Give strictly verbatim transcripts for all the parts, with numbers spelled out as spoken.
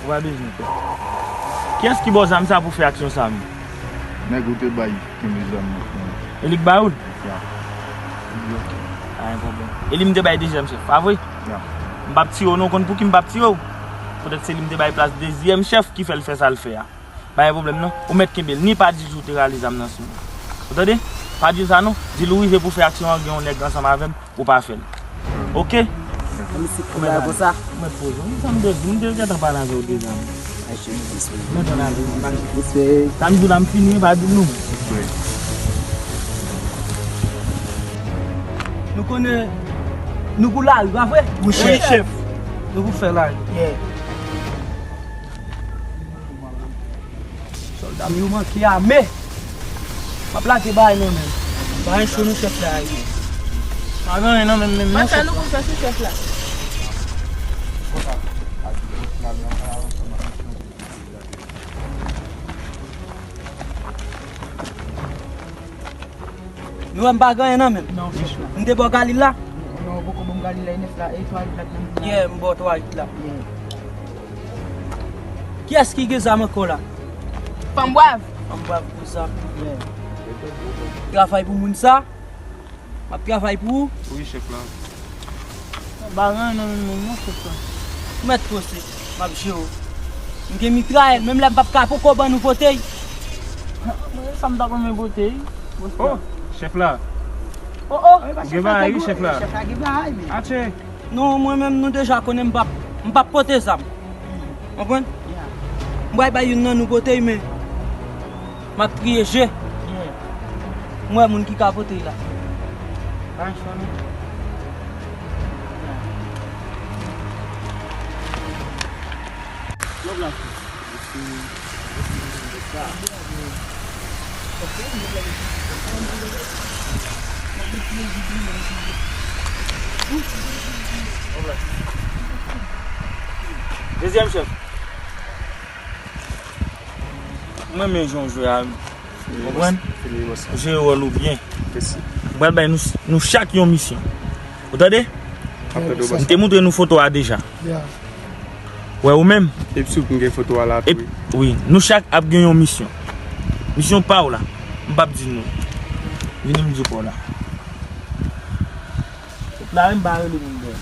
Ou pa bezwen pè. Kiyès ki ba w zam sa pou fè aksyon sa menm? Nèg ou te bay kenbe zam nan pou mwen. E li k ba ou l? Ya. Li bloke. Pa gen pwoblèm. E li m te bay dezyèm chèf, pa vre? Ya. M p ap tiye w non, ou konn pouki m p ap tiye w? Poutèt se li m te bay plas dezyèm chèf ki fè l fè sa l fè a. Pa gen pwoblèm non. Ou mèt kenbe l. Ni pa di jou ou te rale zam nan sou mwen. Ou tande? Pa di l sa non. Di l ou rive pou fè aksyon an, gen yon nèg ansanm avè m, ou pa fè l. Oke? Misye konn bagay konsa. Ou mèt poze w. Sa m te di, m te gentan pale avè w deja. Ay, cheri, respè. Mwen konn avè w, m pa gen respè. Sa m di w la, m fini, pa di l non. Nou konnen nou pou lari, pa vre? Wi, chèf. Nou pou fè lari. Yeah. Sòlda m yo manke ame. M ap lage bagay nan men m. Bagay cho non chèf la ye. Pa gen anyen nan men m menm non chèf la. Fè nou konfyans wi chèf la. Nou wè m pa gen anyen nan men m. Non, chèf la. M te ba w Galil la? Non, ou poko ban m Galil la, e nèf la, e twa uit la k nan men m la. Yeah, m ba w twa uit la. Yeah. Kiyès ki gen zam ankò la? Fanm bwav. Fanm bwav pou zam. Yeah. Travay pou moun sa. M ap travay pou ou. Wi, chèf la. Bagay nan men m non, chèf la. Ou mèt poze, m ap jere w. M gen mitrayèl, menm lè m p ap ka poko ban nou botèy. Sa m ta konn men botèy. Oh, chèf la. Oh, oh. Ou gen bagay, wi, chèf la. Chèf la gen bagay, men. Atche. Non, mwen menm, nou deja konnen m p ap, m p ap pote zam. Konprann? Yeah. M pral bay youn nan nou botèy, men m ap triye je. Yeah. M wè moun ki ka pote l la. Pa cho non. Lòv la. Dezyèm chèf. Mwen renmen jan w jwe a. Konprann? Ou jwe wòl ou byen. Mwen pral bay nou, nou chak yon misyon. Ou tande? M te moutre nou foto a deja. Wè ou menm? Epi sou pou m gen foto a la tou, wi. Wi, nou chak ap gen yon misyon. Misyon pa w la, m p ap di nou. Vini m di w pa w la. Ou la, m pa rele moun dèyè.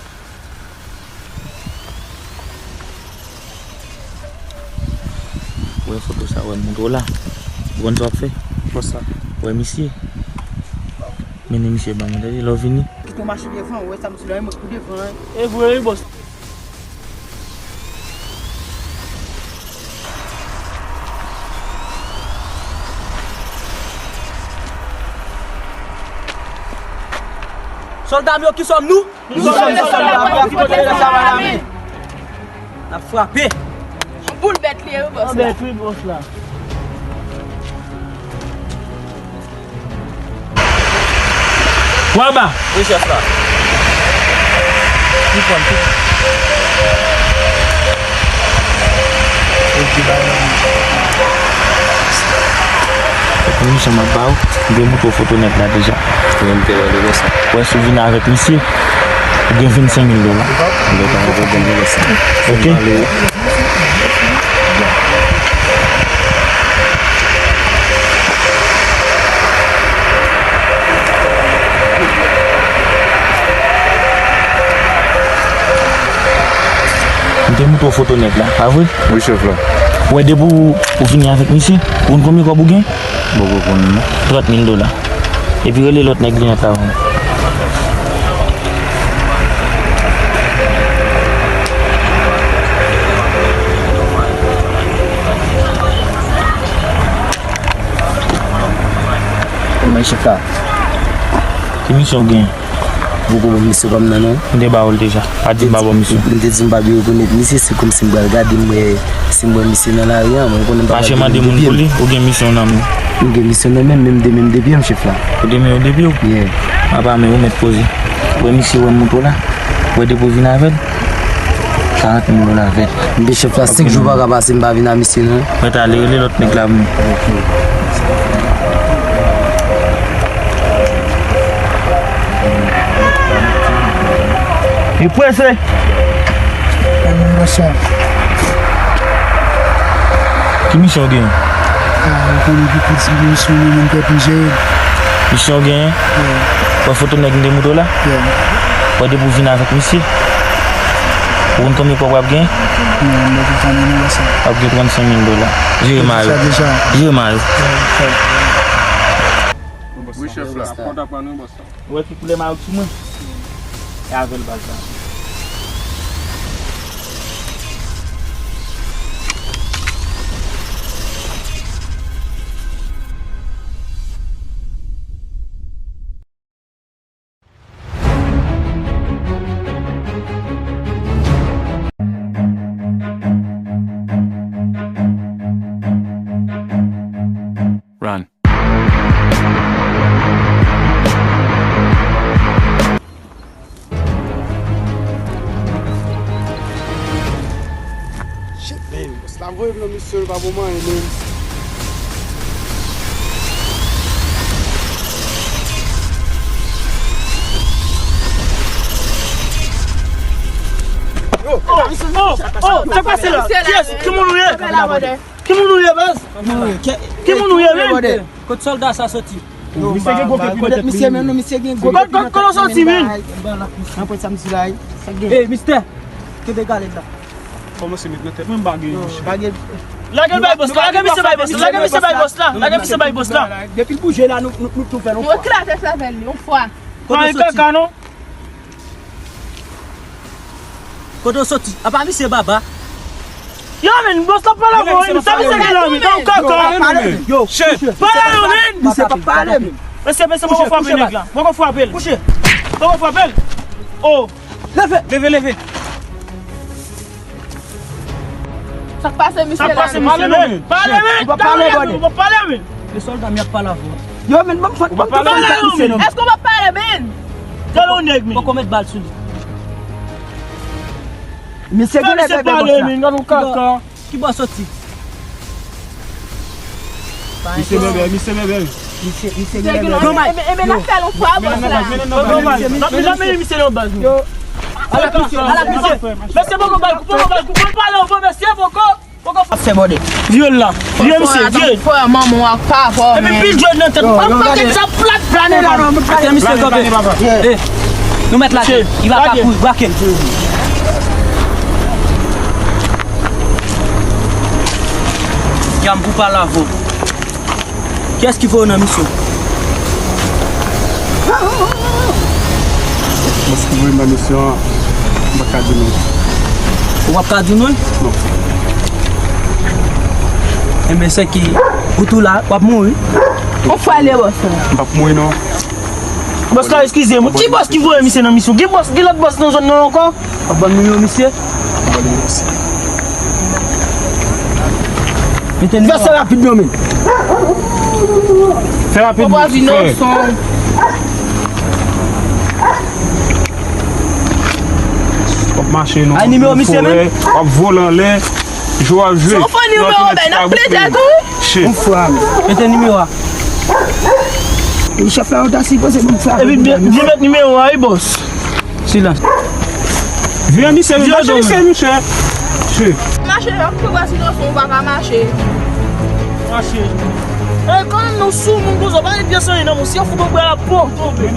Wè foto sa, wè m montre w la. Ou konn sa w ap fè? Konsa. Wè misye. Mennen misye ban mwen, tande, lè w vini. Kite w mache devan, ou wè sa m sou la, mwen pou devan. E vre, wi, bòs. Sòlda m yo, ki sòm nou? Nou sòm de sòlda, nou ap frape. N ap frape. Yon boul bèt li ye, wi, bòs la. Bèt, wi, bòs la. Waba! Wi, chèf la. Ki pran tout. Misye m ap ba w, m te montre w foto nèg la deja. Wi, m te wè l, wi, bòs la. Wè, si w vin avèk misye, ou gen vennsenk mil dola. Oke? M te montre w foto nèg la, pa vre? Wi, chèf la. Wè, depi w, ou vini avèk misye, ou konn konbyen kòb ou gen? Bon, bon, bon, non. Trant mil dola. Epi rele lòt nèg li an tavan. Kòman chèf la? Ki misyon w gen? Poko ban misye kòb nan non. M te ba w l deja. Pa di m pa ba w misye. M te di m pa vle rekonèt misye, se kòmsi m pral gade m wè si m wè misye nan lari a, mwen konnen m pa pral vini depi m. Mache mande moun pou li, ou gen misyon nan men w. M gen misyon nan men m, men m demen m depi m, chèf la. Ou demen w depi w? Yeah. Apa men ou mèt poze. Wè misye wè m montre w la. Wè depi w vin avè l. Karant mil dola vèt. M te chèf la, senk jou pa ka pase m pa vin a misye non. Mèt ale rele lòt nèg la pou mwen. Li prese. Monchè. Ki misyon w genyen? Ah, ou konnen ki piti misyon mwen menm tèt m jere. Misyon w genyen? Yeah. Wè foto nèg m te montre w la? Yeah. Wè depi w vin avèk misye, ou konn konbyen kòb w ap genyen? Non, m pa konn nan sa. W ap gen trannsenk mil dola. Jere mal. Jere mal. Yeah, yeah. Wi, chèf la. Kòman w t ap pran nou, bòs la? Ou wè ki koulè mayo k sou mwen? E avè l baz la. Run. Shit, man. Bòs la voye m nan misyon, l pa pou mwen, man. Yo, oh, oh, oh, sa k pase la? Kiyès? Ki moun ou ye? Ki moun ou ye, baz? Ki moun ou ye, men? Kot sòlda sa soti? Yo, misye gen gwo kepri nan tèt li. Misye menm, non, misye gen gwo kepri nan tèt li. Kot, kot, kot sòti, men? Nan pwen samdi la, wi. Sa k gen? Ey, mistè! Kenbe galèt la. Kòmanse met nan tèt mwen, m pa gen yon chè. Lage l bay bòs la, lage misye bay bòs la, lage misye bay bòs la, lage misye bay bòs la. Depi l bouje la, nou, nou, nou tou fè l yon fwa. Nou eklate sèvèl li, yon fwa. Kote w soti? Pa gen kaka, non. Kote w soti? Apa misye baba? Yo, men, bòs la pale avè w, men. Sa misye gen la, men. Nan kaka. Yo, pale non, men. Misye pa pale, men. Mesye, mesye, poko frape nèg la. Poko frape l. Poko frape l. Oh. Leve. Leve, leve. Sa k pase misye la? Sa k pase misye la, men? Pale, men! Ou pa pale, brother. Ou pa pale, men! E sòlda m y ap pale avè w. Yo, men, ban m fòt, ban m fòt pale avè misye, non. Èske w pa pale, men? Gade yon nèg, men. Poko met bal sou li. Misye gen lè bèbè bòs la. Men, gade yon kaka. Ki bò soti? Misye bèbè, misye bèbè. Misye, misye gen lè bèbè. Granmay, ebe, ebe, n ap fè l yon fwa, bòs la. Granmay, n ap mennen misye nan baz nou. Yo. Ala misye, ala misye. Mesye poko bal, poko bal, poko pale, poko mesye, poko, poko fè bòdè. Vye l la. Vye misye, vye. Fò manman w ak papa w, men. Epi pil djòl nan tèt. Yon pakèt sa plat, plane la, non. Atè misye kanpe. Eh, nou mèt la. Li pa ka kouri, brake l. Yam pou pale avè w. Kiyès ki voye w nan misyon? Bòs ki voye m nan misyon an, m pa ka di non. Ou p ap ka di non? Non. Enben, se ki, ou tou la, w ap mouri. Ou fwa le bòs la. M p ap mouri non. Bòs la, eskize m. Ki bòs ki voye misye nan misyon? Gen bòs, gen lòt bòs nan zòn nan ankò? W ap ban m nimewo misye? Fè sa rapid non, men. Fè rapid, frè. W ap mache non. Ay, nimewo misye menm? W ap vole anlè. Jwe w ap jwe. Se yon fo nimewo, ben, n ap plede tou. Shit. Yon fwa, men. Mete nimewo a. Wi, chèf la, ou ta sipoze ban m sa. Epi byen, byen met nimewo a, wi, bòs. Silans. Vye misye, vye misye, misye. Mache, yo, pou wè si nou son, ou pa ka mache. Mache. E, kanmenm, nou sou moun konsa, pa gen pyès anyen nan men w. Si yo fout ou bwè la, po, tonbe.